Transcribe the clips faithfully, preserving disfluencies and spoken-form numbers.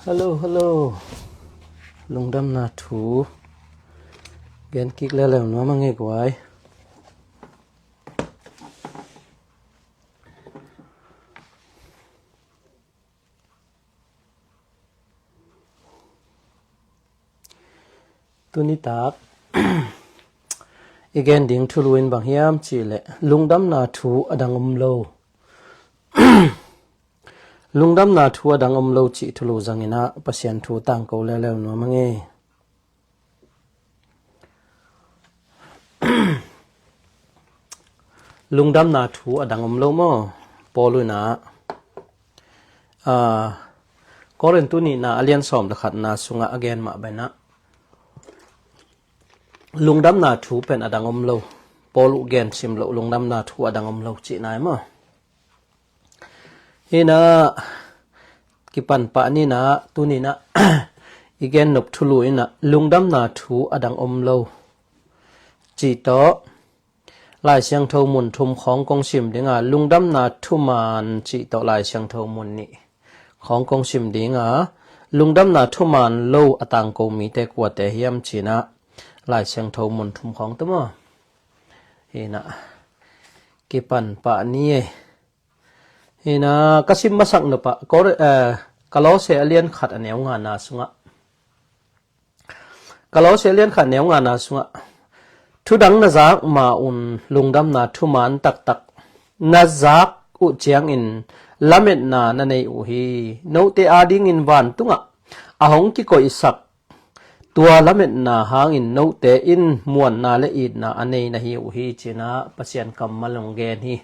Hello, hello. Lungdamna thu gen kik leuleu nuam a ngei guai. Tuni tak i gen ding thulu in bang hiam cih leh lungdamna thu a dang om lo. Lungdamna thu a dang om lo cih thulu zangin ah Pasian thu tangko leuleu nuam a ngei. Lungdamna thu a dang om lo maw? Paul in ah, aa, Korintu nihna a lian sawm le khatna sungah a gen mah bangin ah lungdamna thu pen a dang om lo. Paul uh gen sim loh lungdamna thu a dang om lo cihna hi maw? Hi in ah kipan pah ni in ah tuni in ah i gen nop thulu in ah lungdamna thu a dang om lo cih tawh Lai Siangtho mun thum khawng kong sim ding a, lungdamna thuman cih tawh Lai Siangtho mun nih khawng kong sim ding a, lungdamna thuman lo a tangko mite kuate hiam ci in ah Lai Siangtho mun thum khawng tawh maw? Hi in ah kipan pah ni e. Hi in ah ka sim masak nop ah Kor-, eh, Kolose a lian khat a neu ngana sungah, Kolose a lian khat a neu ngana sungah, thu dang na zak ma un lungdamna thuman taktak na zak uh ciangin lametna na nei uh hi. Note adingin vantungah a hong kikoihsak tua lametna hangin note in muanna le itna a nei na hi uh hi ci in ah Pasian kammal hong gen hi.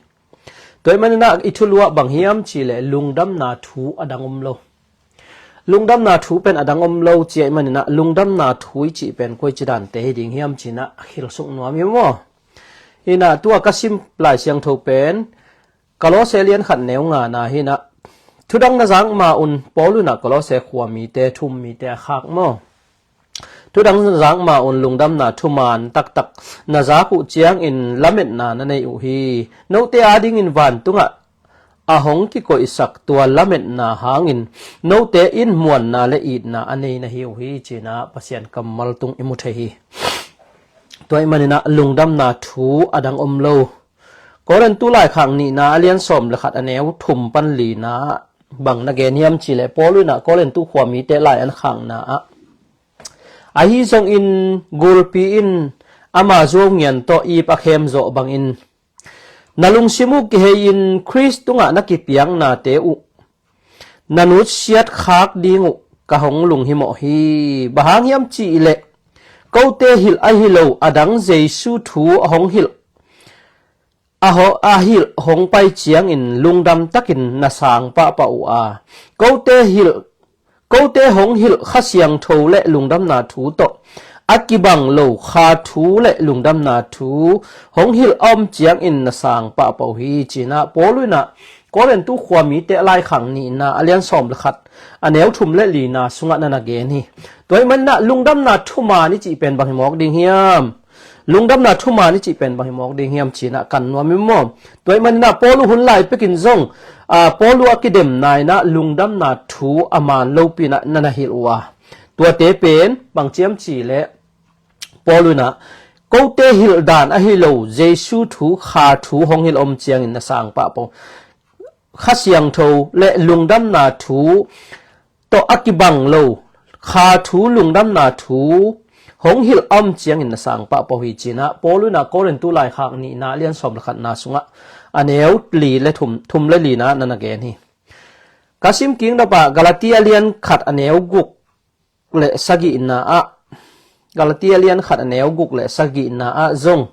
Tua ahih manin ah i thulu ah bang hiam cih leh lungdamna thu a dang om lo. Lungdamna thu pen a dang om lo cih ahih manin ah lungdamna thu i cih pen koici dante hi ding hiam ci in ah hilh suk nuam hi maw? Hi in ah tua ka sim Lai Siangtho pen Kolose lian khat neu ngana hi in ah, thu dang na zak ma un, Paul in ah Kolose khua mite, thu um mite a khak maw? Thu dang na zak ma un lungdamna thuman taktak na zak uh ciangin lametna na nei uh hi. Note adingin vantungah a hong kikoihsak tua lametna hangin note in muanna le itna a nei na hi uh hi ci in ah Pasian kammal tung i mu thei hi. Tua ahih manin ah lungdamna thu a dang om lo. Korintu laikhak nihna a lian sawm le khat a neu thum pan lina bang na gen hiam cih leh Paul in ah Korintu khua mite lai an khakna ah, ahi zongin gulpi in ama zuau ngian tawh ip a khem zawh bangin na lungsim uh kihei-in Khrist tungah na kipiaknate uh na nutsiat khak ding uh ka hong lunghimawh hi. Bang hang hiam cih leh kote hilh ahi lo a dang Jesu thu a hong hilh, a ho-, a hilh hong pai ciangin lungdam takin na sang pahpah uh a, kote hilh, kote hong hilh Kha Siangtho le lungdamna thu tawh a kibang lo kha thu le lungdamna thu hong hilh a om ciangin na sang pahpah uh hi ci in ah Paul in ah Korintu khua mite a laikhak nihna a lian sawm le khat a neu thum le lina sungah na na gen hi. Tua ahih manin ah lungdamna thuman i cih pen bang hi mawk ding hiam? Lungdamna thuman i cih pen bang hi mawk ding hiam ci in ah kan nuam hi maw? Tua ahih manin ah Paul uh hun lai pekin zong, aa, Paul uh a kidemna in ah lungdamna thu a man lopi in ah na na hilh uh a, tuate pen bang ci hiam cih leh Paul in ah kote hilh dan ahi lo Jesu thu kha thu hong hilh om ciangin na sang pahpah uh. Kha Siangtho le lungdamna thu tawh a kibang lo kha thu lungdamna thu hong hilh a om ciangin na sang pahpah uh hi ci in ah Paul in ah Korintu laikhak nihna a lian sawm le khatna sungah a neu li le thum, thum le lina na na gen hi. Ka sim kik nop ah Galati a lian khat a neu guk le sagihna ah, Galati a lian khat a neu guk le sagihna ah zong,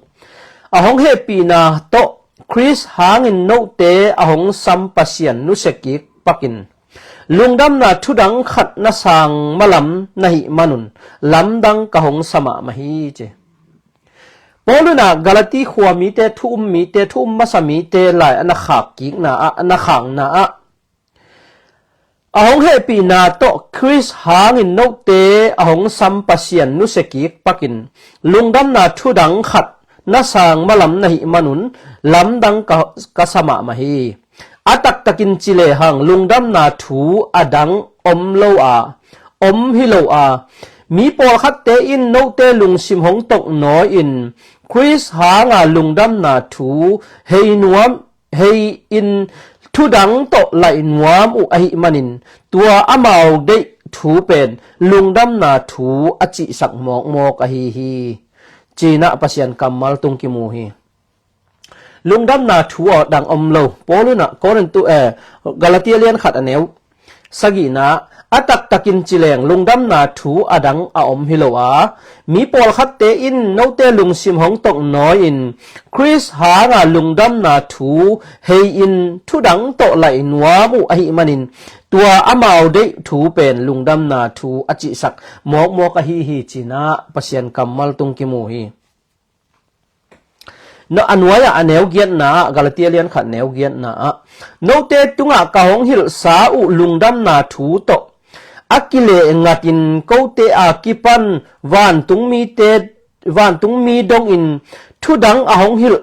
a hong hehpihna tawh Khrist hangin note a hong sam Pasian nusia kik pakin lungdamna thu dang khat na sang malam na hih manun lamdang ka hong sa mahmah hi ci. Paul in ah Galati khua mite, thu um mite, thu um masa mite lai a na khak kikna ah, a na khakna ah, a hong hehpihna tawh Khrist hangin note a hong sam Pasian nusia kik pakin lungdamna thu dang khat na sang malam na hih manun lamdang ka, ka sa mahmah hi. A taktakin ci lehang lungdamna thu a dang om lo a, om hi lo a, mi pawlkhatte in note lungsim hong toknawi-in Khrist hanga lungdamna thu hei nuam, hei in thudang tawh laih nuam uh ahih manin tua amau deih thu pen lungdamna thu a cihsak mawkmawk ahi hi. Cinah Pasian kammal tung kimu hi. Lungdamna thu a dang om lo. Paul in ah Korintu, eh, Galatia lian khat a neu sagihna, a taktakin cileng lungdamna thu a dang a om hi lo a, mi pawlkhatte in note lungsim hong toknawi-in Khrist hanga lungdamna thu hei in thudang tawh laih nuam uh ahih manin tua amau deih thu pen lungdamna thu a cihsak mawkmawk ahi hi. Cinah Pasian kammal tung kimu hi. No, a nuai-ah a neu giatna ah, Galatia lian khat neu giatna ah, note tungah ka hong hilhsa uh lungdamna thu tawh a kileh ngatin kote a kipan vantung mite, vantung mi dongin thudang a hong hilh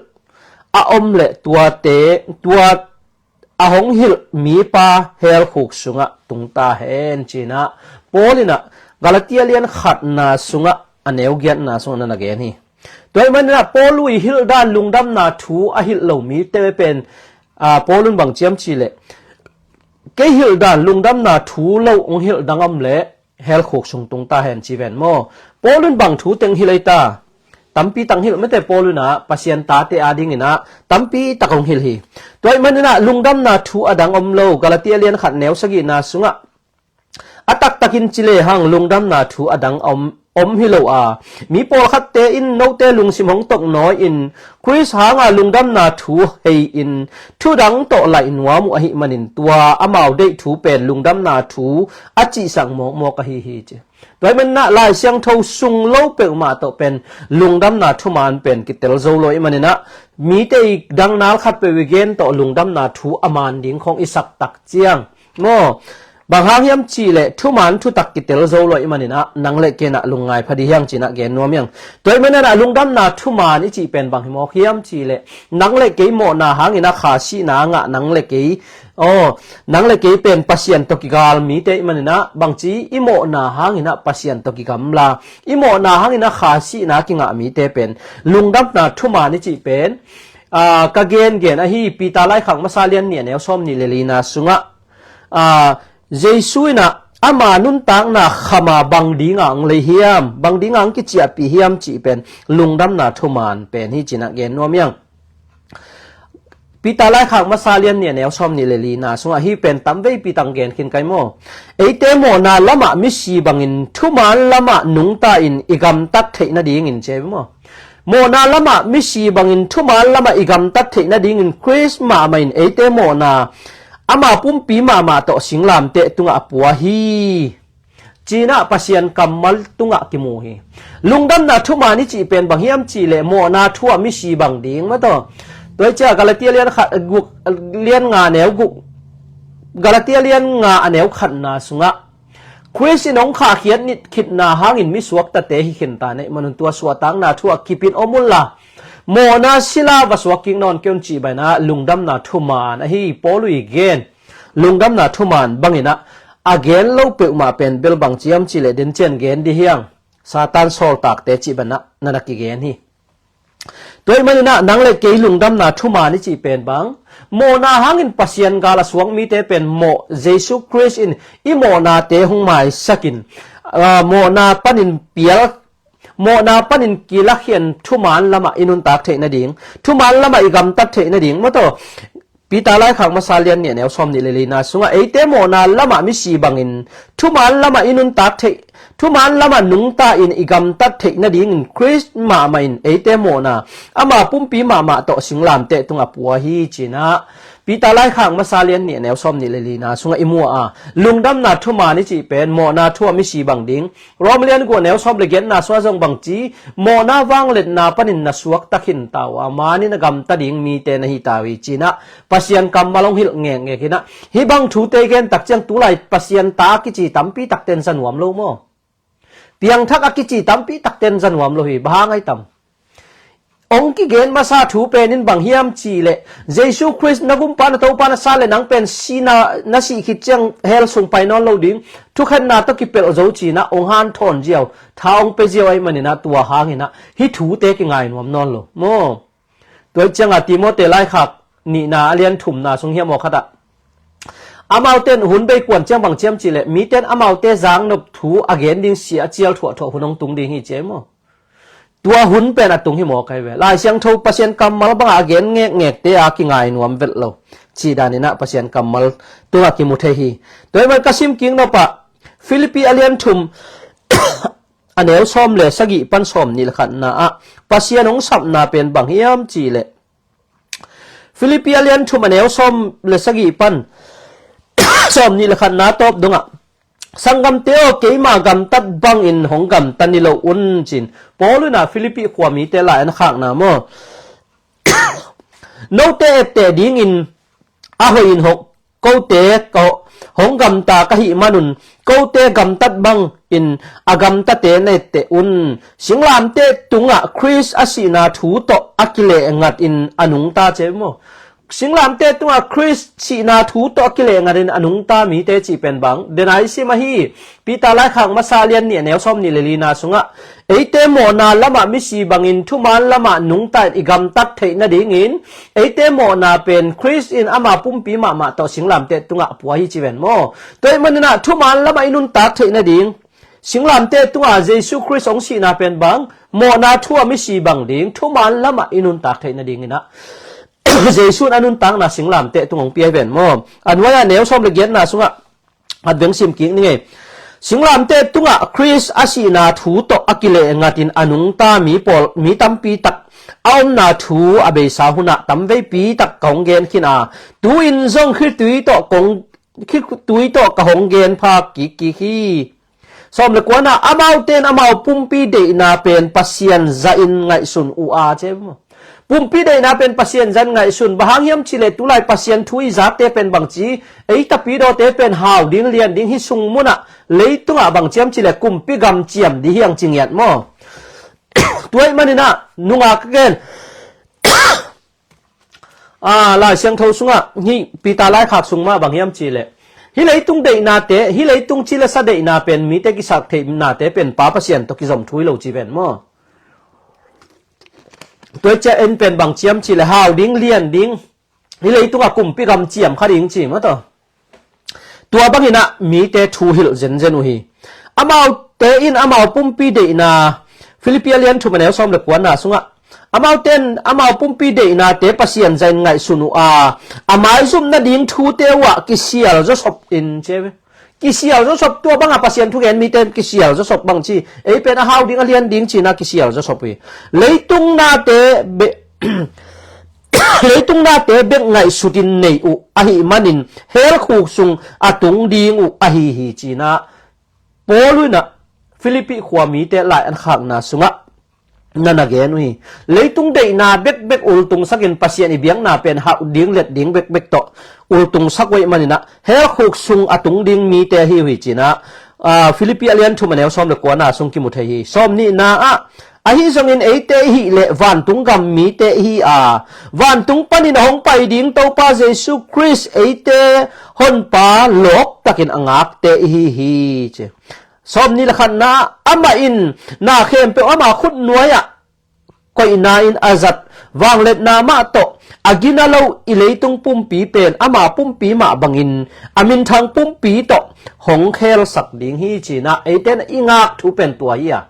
a om leh tuate, tua a hong hilh mipa helkhuk sungah tung ta hen. Cinah Paul in ah Galatia lian khatna sungah a neu giatna sungah na na gen hi. Tua ahih manin ah Paul i hilh dan lungdamna thu a hilh lo mite pen, ah, Paul in bang ciam cih leh, kei hilh dan lungdamna thu lo hong hilh dang om leh helkhuk sung tung ta hen ci ven maw? Paul in bang thu teng hilh ei ta? Tampi tak hilh mete Paul in ah Pasian tate adingin ah tampi tak hong hilh hi. Tua ahih manin ah lungdamna thu a dang om lo. Galatia lian khat neu sagihna sungah a taktakin cileng lungdamna thu a dang om, om hi lo a, mi pawlkhatte in note lungsim hong toknawi-in Khrist hanga lungdamna thu hei in thudang tawh laih nuam uh ahih manin tua amau deih thu pen lungdamna thu a cihsak mawkmawk ahi hi ci. Tua ahih manin ah Lai Siangtho sung lo peuhmah tawh pen lungdamna thuman pen kitel zo lo ahih manin ah mite i dang nal khat peuh i gen tawh lungdamna thu a man ding khong i sak tak ciang maw? Bang hang hiam cih leh thuman thutak kitel zo lo ahih manin ah nang le kei in ah lungngai pha dih hiang cinah gen nuam hiang. Tua ahih manin ah lungdamna thuman i cih pen bang hi mawk hiam cih leh nang le kei mawhna hangin ah khasihna a ngah nang le kei, aw, nang le kei pen Pasian tawh kigal mite ahih manin ah bangci i mawhna hangin ah Pasian tawh kigamla, i mawhna hangin ah khasihna kingah mite pen lungdamna thuman i cih pen, ah, ka gengen ahi. Peter laikhak masa lian nih a neu sawm nih le lina sungah, ah, Jesu in ah ama nuntakna khama bang dinga hong lei hiam, bang dinga hong kiciahpih hiam cih pen lungdamna thuman pen hi cinah gen nuam hiang. Peter laikhak masa lian nih a neu sawm nih le lina sungah hih pen tamveipi tak gen khin kai maw? Eite mawhna lamah misi bangin thuman lamah nungta in i gamtat theih nadingin ci maw? Mawhna lamah misi bangin thuman lamah i gamtat theih nadingin Khrist mahmah in eite mawhna ama pumpi mahmah tawh singlamteh tungah a pua hi. Cinah Pasian kammal tungah kimu hi. Lungdamna thuman i cih pen bang hiam cih leh mawhna thu ah misi bang ding maw taw. Tua hi ciah Galatia lian khat, guk, lian nga neu guk, Galatia lian nga a neu khatna sungah Khrist in hong khahkhiat nit khitna hangin mi suaktate hi khinta neih manun tua suahtakna thu ah kipin om unla, mawhna sila va suak kik nawn kei un cih banah lungdamna thuman ahi. Paul i gen lungdamna thuman bangin ah a gen lo peuhmah pen bel bang ciam cih leh den cian gen dih hiang, Satan sawltakte cih banah na na kigen hi. Tua ahih manin ah nang le kei lungdamna thuman i cih pen bang, mawhna hangin Pasian gal a suak mite pen mawh Jesu Khrist in i mawhnate hong maisakin, ah, mawhna panin pial, mawhna panin kilakhian thuman lamah i nuntak theih nading, thuman lamah i gamtat theih nading maw taw. Peter laikhak masa lian nih a neu sawm nih le lina sungah eite mawhna lamah misi bangin thuman lamah i nuntak theih, thuman lamah nungta in i gamtat theih nadingin Khrist mahmah in eite mawhna ama pumpi mahmah tawh singlamteh tungah pua hi cinah Peter laikhak masa lian nih a neu sawm nih le lina sungah i mu a, lungdamna thuman i cih pen mawhna thu ah misi bang ding. Rom lian guk a neu sawm le giatna sungah zong bangci, mawhna vangliatna panin na suakta khinta uh a, manin a gamta ding mite na hita uh hi cinah Pasian kammal hong hilh ngekngek inah. Hih bang thute gen tak ciang tulai Pasian ta a kici tampi takten za nuam lo maw? Piangthak a kici tampi takten za nuam lo hi. Bang hang ai tam? Hong kigen masa thu pen in bang hiam cih leh, Jesu Khrist na gumpa na Topa na sa le nang pen sihna na sih khit ciang hell sung pai nawn lo ding, thukhenna tawh kipelh zo ci-in ah hong hanthawn ziau, tha hong pia ziau ahih manin ah tua hangin ah hih thute kingai nuam nawn lo maw. Tua ciangah Timote laikhak nihna a lian thumna sung hiam aw khat ah, amaute in hun bei kuan ciang bang ci hiam cih leh, mite in amaute zaknop thu a gen ding sia a cial thuahthuah hun hong tung ding hi ci hi maw. Tua hun pen a tung hi maw kai ve. Lai Siangtho Pasian kammal bangah a gen ngekngekte a kingai nuam velh lo cih danin ah Pasian kammal tungah kimu thei hi. Tua ahih man ka sim kik nop ah Philippi a lian thum a neu sawm le sagih pan sawm nih le khatna ah Pasian hong sapna pen bang hiam cih leh, Philippi a lian thum a neu sawm le sagih pan sawm nih le khatna tawp dongah, "Sanggamte aw, keima gamtat bangin hong gamta ni lo un," ci-in Paul in ah Philippi khua mite lai-an a khakna maw. "Note etteh dingin a hoih in hong, kote ka hong gamta ka hih manun, kote gamtat bangin a gamtate na etteh un. Singlamteh tungah Khrist a sihna thu tawh a kileh ngatin a nungta," ci hi maw. Singlamteh tungah Khrist sihna thu tawh a kileh ngatin a nungta mite cih pen bang, den a i sim ahi. Peter laikhak masa lian nih a neu sawm nih le lina sungah, "Eite mawhna lamah misi bangin thuman lamah nungta in i gamtat theih nadingin, eite mawhna pen Khrist in ama pumpi mahmah tawh singlamteh tungah a pua hi," ci ven maw. Tua ahih manin ah thuman lamah i nuntak theih nading, singlamteh tungah Jesu Khrist hong sihna pen bang, mawhna thu a misi bang ding, thuman lamah i nuntak theih nadingin ah Jesu in a nuntakna singlamteh tung hong pia hi ven maw. A nuai-ah neu sawm le giatna sungah, at veng sim kik ni ngei. "Singlamteh tungah Khrist a sihna thu tawh a kileh ngatin a nungta mi pawl, mi tampi tak a omna thu a beisa hunah tamveipi tak ka hong gen khin a, tu-in zong khitui tawh kong, khitui tawh ka hong gen phak kikkik hi." Sawm le kuana, "Amaute in amau pumpi deihna pen Pasian zahin ngaihsun uh a," ci hi maw. Pumpi deihna pen Pasian zahin ngaihsun. Bang hang hiam cih leh tulai Pasian thu i zate pen bang ci, ei tapidawte pen hau ding lian ding hi sung munah, leitungah bang ci hiam cih leh kumpi gam ciam ding hi hang ci ngiat maw. Tua ahih manin ah nungak ka gen. Ah, Lai Siangtho sungah hih Peter laikhak sung mah bang hiam cih leh, hih leitung deihnate, hih leitung ci le sa deihna pen mite kisak theihnate pen Pa Pasian tawh kizom thu hi lo ci ven maw. Tua ciah en pen bang ci hiam cih leh hau ding lian ding, hih leitungah kumpi gam ciam kha ding ci maw taw. Tua bangin ah mite thu hilh zenzen uh hi. Amaute in amau pumpi deihna, Philippi a lian thum a neu sawm le kuana sungah, "Amaute in amau pumpi deihnate Pasian zahin ngaihsun uh a, a maizum nading thute uhah kisial zawsop in," ci hi ve. Kisial zawsop, tua bangah Pasian thugen mite kisial zawsop bang ci, ei pen a hau ding a lian ding ci-in ah kisial zawsop uh hi. Leitung nate be- Leitung nate bek ngaihsutin nei uh ahih manin hell khuk sung a tung ding uh ahi hi ci-in ah Paul in ah Philippi khua mite lai-an khakna sungah na na gen uh hi. Leitung deihna bekbek ultungsakin Pasian i biakna pen hauh ding let ding bekbek tawh ultungsak uh ahih manin ah hell khuk sung a tung ding mite hi uh hi ci-in ah, ah, Philippi a lian thum a neu sawm le kuana sung kimu thei hi. Sawm nihna ah, "Ahi zongin eite i hih leh vantung gam mite i hi a, vantung panin a hong pai ding Topa Jesu Khrist eite Honpa lawptakin a ngakte i hi hi," ci. Sawm nih le khatna, "Amah in na khempeuh ama khut nuai-ah koihna in a zat vangliatna mah tawh a gina lo i leitung pumpi pen ama pumpi mah bangin a minthang pumpi tawh hong khelsak ding hi," ci-in ah eite in i ngak thu pen tua hi a.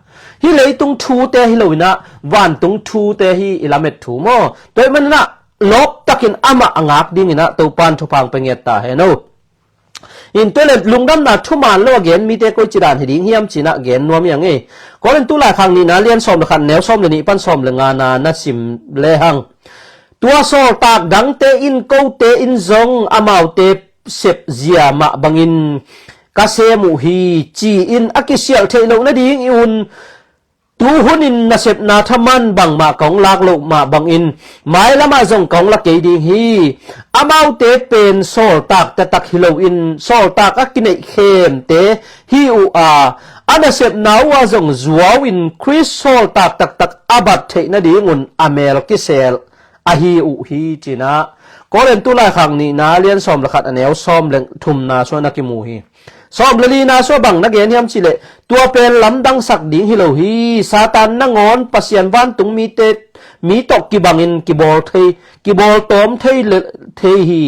Hih leitung thute hi lo-in ah vantung thute hi i lamet thu maw. Tua ahih manin ah lawptakin amah a ngak dingin ah Topa in thupha hong pia ngiat ta hen aw. In tua leh lungdamna thuman lo a gen mite koici dan hi ding hiam ci-in ah gen nuam hi ing ei. Korin tu laikhak nihna lian sawm le khat neu sawm le nih pan sawm le ngana na sim lehang, "Tua sawltak dangte in kote in zong amaute sepzia mah bangin ka sem uh hi," ci-in a kisialh theih loh nading i un, "Tu hunin nasepna thaman bangmah ka hong lak loh mah bangin mailamah zong ka hong la kei ding hi. Amaute pen sawltak taktak hi loin sawltak a kineih khemte hi uh a, a nasepna uh ah zong zuau in Khrist sawltak taktak a bat theih nadingun a mel kisel ahi uh hi, cinah Korintu laikhak nihna lian sawm le khat a neu sawm le thumna suah na kimu hi. Sawm le lina suah bang na gen hiam cihleh, tua pen lamdangsak ding hi lo hi. Satan nangawn Pasian vantung mite, mi tawh kibangin kibawl thei, kibawl tawm thei le thei hi.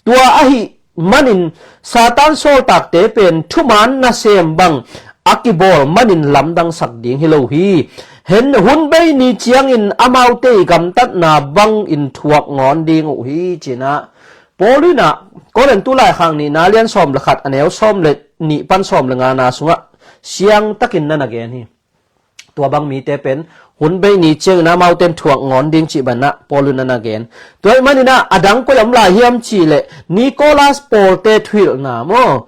Tua ahi manin Satan sawltakte pen thuman nasem bang a kibawl manin lamdangsak ding hi lo hi. Hen hun bei ni ciangin amaute i gamtatna bangin thuak ngawn ding uh hi, cinah Paul inah Korintu laikhak nihna lian sawm le khat a neu sawm le nih pan sawm le ngana sungah siangtakin na na gen hi. Tua bang mite pen hun bei ni ciangin amauten thuak ngawn ding cih banah Paul in a na gen. Tua ih maninah a dang koi om lai hiam cihleh Nicholas pawlte thuhilhna maw?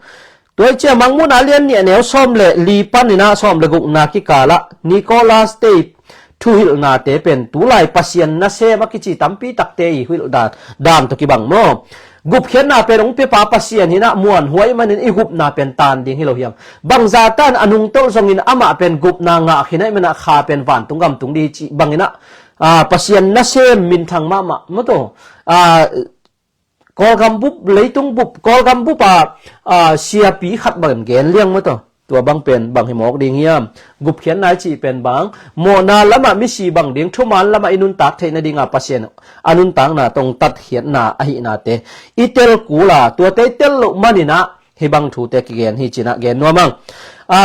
Tua ih ciah Mangmuhna lian nih a neu sawm le li paninah sawm le gukna kikalah Nicholas te thuhilhnate pen tulai Pasian nasem a kici tampi takte i huhilh dan, dan tawh kibang maw? Gupkhiatna pen hong piapa Pasian hinah muanhuai manin i gupna pen taan ding hi lo hiam? Bangzah tan a nungtolh zongin amah pen gupna ngah khinah i manah kha pen vantung gamtung dih cih banginah Pasian nasem minthang mahmah maw taw. Kawlgam bup, leitung bup, Kawlgam bup a siapi khat bangin gen liang maw taw. Tua bang pen bang hi mawk ding hiam? Gupkhiatna i cih pen bang mawhna lamah misi bang ding, thuman lamah i nuntak theih nadinga Pasian a nuntakna tawh hong tatkhiatna ahihnate i tel kul a, tuate i tel loh maninah hih bang thute kigen hi cinah gen nuam ang.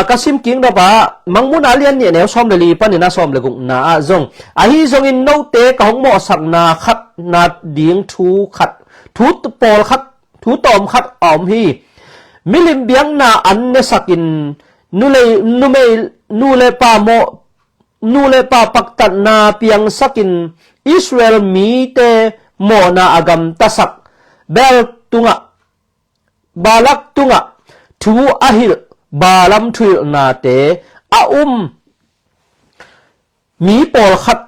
Ka sim kik nop ah Mangmuhna lian nih a neu sawm le li paninah sawm le gukna ah zong, ahi zongin note ka hong mawhsakna khat na ding thu khat, thu pawlkhat, thu tawm khat a om hi. Milim biakna an nesakin nulei, numei, nu le pa mawh, nu le pa paktatna piangsakin Israel mite mawhna a gamtasak Baal tungah, Balak tungah thu a hilh Balaam thuhilhnate a um mi pawlkhat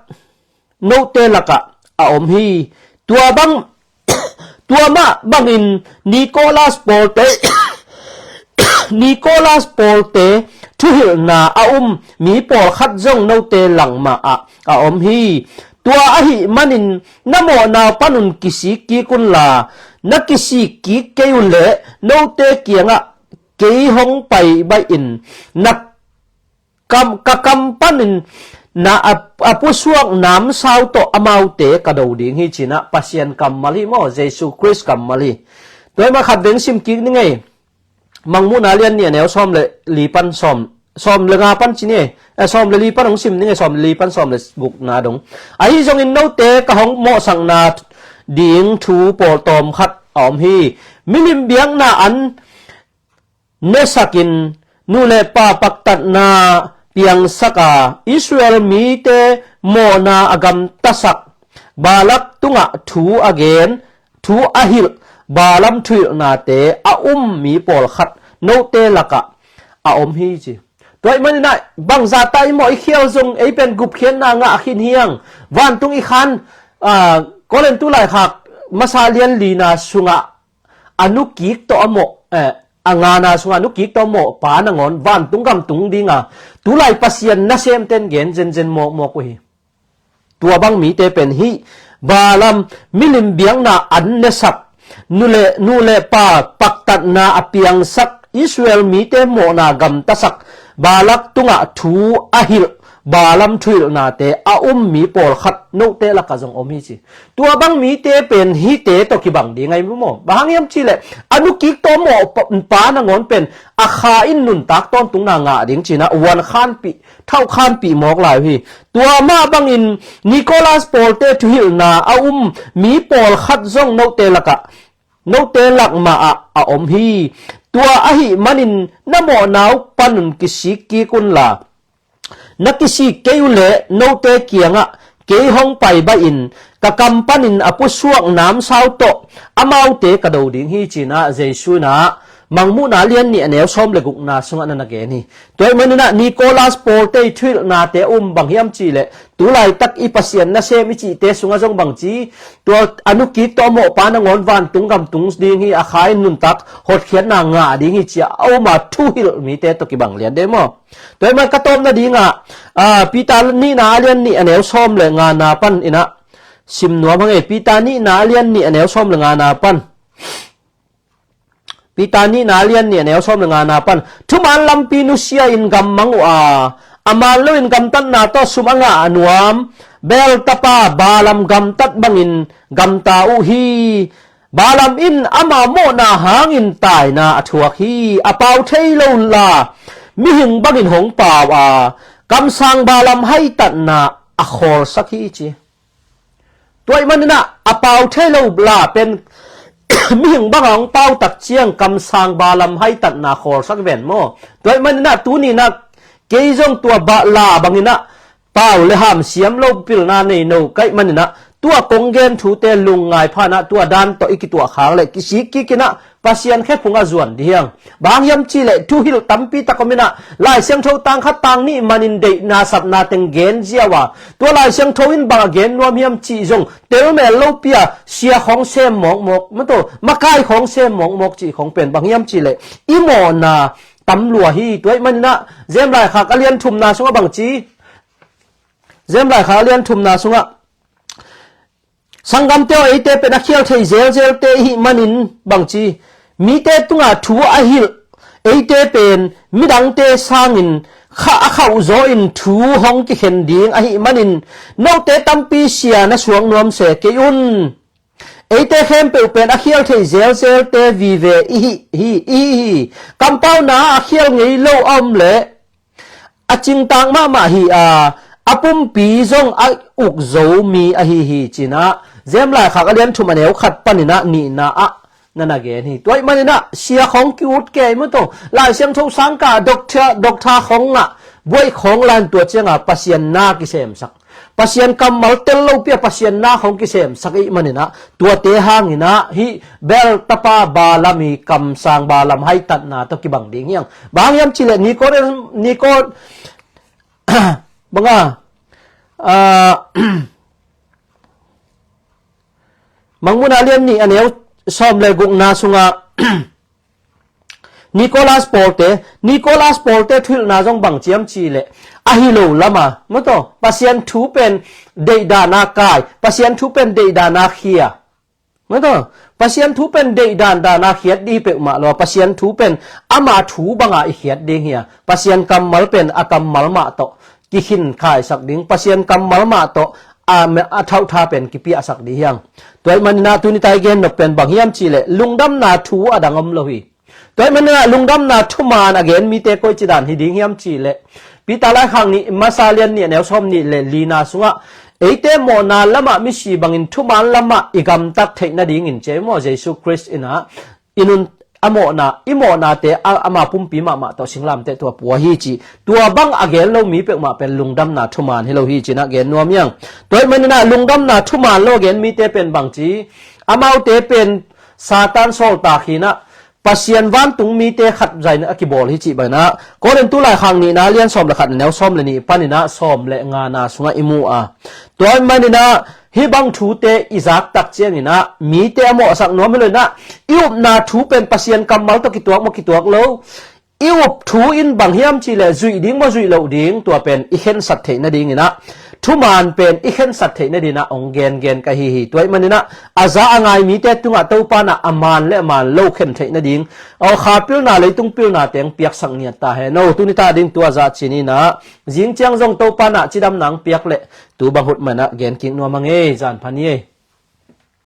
note lakah a om hi. Tua bang, tua mah bangin Nicholas pawlte, Nicholas pawlte thuhilhna a um mi pawlkhat zong note langmah ah a om hi. Tua ahi manin na mawhna panun kisik kik unla, na kisik kik kei uh leh note kiangah kei hong pai baih in, na kam, ka kam panin na a, a pusuak namsau tawh amaute ka do ding hi cinah Pasian kammal hi maw, Jesu Khrist kammal hi. Tua hi mah khat veng sim kik ni ngei. Mangmuhna lian nih a neu sawm le li pan sawm, sawm le nga pan ci ni. Eh, sawm le li pan hong sim ni ngei, sawm le li pan sawm le gukna dong. Ahi zongin note ka hong mawhsakna ding thu pawl tawm khat a om hi. Milim biakna an nesakin nu le pa paktatna piangsak a Israel mite mawhna a gamtasak Balak tungah thu a gen, thu a hilh Balaam thuhilhnate a um mi pawlkhat note lakah a om hi ci. Tua ih maninah bangzah ta i mawh i khial zong ei pen gupkhiatna ngah khin hiang. Vantung i khan, ah, Korintu laikhak masa lian lina sungah a nukik tawh a mawh, eh, a ngana sungah a nukik tawh a mawh pa nangawn vantung gamtung dinga tulai Pasian nasemten gen zenzen mawkmawk uh hi. Tua bang mite pen hih Balaam milim biakna an nesak, nu le, nu le pa paktatna a piangsak, Israel mite mawhna gamtasak Balak tungah thu a hilh Balaam thuhilhnate a um mi pawlkhat note lakah zong om hi ci. Tua bang mite pen hihte tawh kibang ding ahi maw? Bang hang hiam cihleh a nukik tawh mawh pa, pa nangawn pen a kha in nuntak tawntungna ngah ding cinah uan khanpih, thauh khanpih mawk lai uh hi. Tua mah bangin Nicholas pawlte thuhilhna a um mi pawlkhat zong note lakah, note lakmah ah a om hi. Tua ahi manin na mawhna uh panun kisik kik unla, na kisik kei uh leh note kiangah kei hong pai baih in, ka kam panin a pusuak namsau tawh amaute ka do ding hi cinah Jesu inah Mangmuhna a lian nih a neu sawm le gukna sungah na na gen hi. Tua ahih maninah Nicholas Pawlte i thuhilhnate a um bang hiam cihleh, tulaitak i Pasian nasem i cihte sungah zong bangci, tua a nukik tawh a mawhpa nangawn vantung gam tung ding hi, a kha in nuntak hotkhiatna ngah ding hi ci-a a um a thuhilh mite tawh kibang lian de maw? Tua ahih man ka tawpna dingah, ah, Peter nihna a lian nih a neu sawm le ngana pan inah sim nuam hang ei. Peter nihna a lian nih a neu sawm le ngana pan. Peter nihna a lian nih a neu sawm le ngana pan, thuman lampi nusia in gammang uh a, a man loin gamtatna tawh sum a ngah a nuam, beel tapa Balaam gamtat bangin gamta uh hi. Balaam in ama mawhna hangin taina a thuak hi. A pau thei lo la mihing bangin hong pau a, kamsang Balaam haitatna a khawlsak hi ci. Tua ahih maninah a pau thei lo la pen mihing banga hong pau tak ciang kamsang Balaam haitatna khawlsak ven maw? Tua ahih maninah tuninah kei zong tua ba la banginah pau le hamsiam lo pilna nei no ka hih maninah tua kong gen thute lungngai phanah tua dan tawh i kituah khak le kisik kikinah Pasian khephungah zuan dih hiang. Bang hiam cihleh thuhilh tampi tak om inah, Lai Siangtho tang khat tang nih manin deihna sapna teng gen ziau a, tua Lai Siangtho in bang a gen nuam hiam cih zong telmel lopi a, sia khawng sem mawkmawk, mato makai khawng sem mawkmawk cih khawng pen bang hiam cihleh i mawhna tam lua hi. Tua ahih maninah Jem Laikhak a lian thumna sungah bangci, Jem Laikhak a lian thumna sungah sanggamte aw, eite pen a khial thei zelzelte ihih manin bangci, mite tungah thu a hilh eite pen midangte sangin kha a khauh zaw in thu hong kikhen ding ahih manin note tampi sia na suak nuam se kei un. Eite khempeuh pen a khial thei zelzelte vive ihi hi, ihi hi. Kampauna a khial ngei lo a om leh a cingtak mahmah hi a, a pumpi zong a uk zo mi ahi hi cinah Jem Laikhak a lian thum a neu khat paninah nihna ah na na gen hi. Tua ahih maninah sia khawng ki-ut kei maw to, Lai Siangtho sangka doctor, doctor khawng ngah buaih khawng lan tua cianga Pasian na kisemsak, Pasian kammal tel lopi a Pasian na khawng kisemsak ihih maninah tuate hanginah hih beel tapa Balaam i kamsang Balaam haitatna tawh kibang ding hiang. Bang hiam cihleh Nikod, Nikod banga, ah, Mangmuhna a lian nih a neu sawm le gukna sungah Nicholas Pawlte, Nicholas Pawlte thuhilhna zong bang ciam cihleh a hi lo lama, mato, Pasian thu pen deihdan a kai, Pasian thu pen deihdan a khia. Mato, Pasian thu pen deihdan dan a khiat dih peuhmah lo a, Pasian thu pen ama thu banga i khiat ding hi a, Pasian kammal pen a kammal mah tawh kikhin khaisak ding, Pasian kammal mah tawh a, a thauhtha pen kipiahsak dih hiang. Tua ahih maninah tuni tai gen nop pen bang hiam cihleh lungdamna thu a dang om lo hi. Tua ahih maninah lungdamna thuman a gen mite koici dan hi ding hiam cihleh Peter laikhak nih masa lian nih a neu sawm nih le lina sungah eite mawhna lamah misi bangin thuman lamah i gamtat theih nadingin ci ei maw, Jesu Khrist inah i nun a mawhna, i mawhnate a, ama pumpi mahmah tawh singlamteh tua pua hi ci. Tua bang a gen lo mi peuhmah pen lungdamna thuman hi lo hi cinah gen nuam hiang. Tua ahih maninah lungdamna thuman lo a gen mite pen bangci, amaute pen Satan sawltak hinah Pasian vantung mite khat zainah a kibawl hi cih banah Korintu laikhak nihna lian sawm le khat a neu sawm le nih paninah sawm le ngana sungah i mu a. Tua ahih maninah hih bang thute i zaktak cianginah mite a mawhsak nuam hi lo inah i upna thu pen Pasian kammal tawh kituak maw kituak lo, i up thu in bang hiam cihleh zuih ding maw zuih loh ding, tua pen i khensat theih nadinginah thuman pen i khensat theih nadinah hong gengen ka hi hi. Tua ahih maninah a za a ngai mite tungah Topa nah a man le a man lo khen theih nading, aw, kha pilna leitung pilna teng piaksak ngiat ta hen aw. Tuni ta ding tua zah cininah zing ciang zong Topa nah cidamna hong piak leh tu bang hut manah gen kik nuam hang ei. Zan pha ni ei.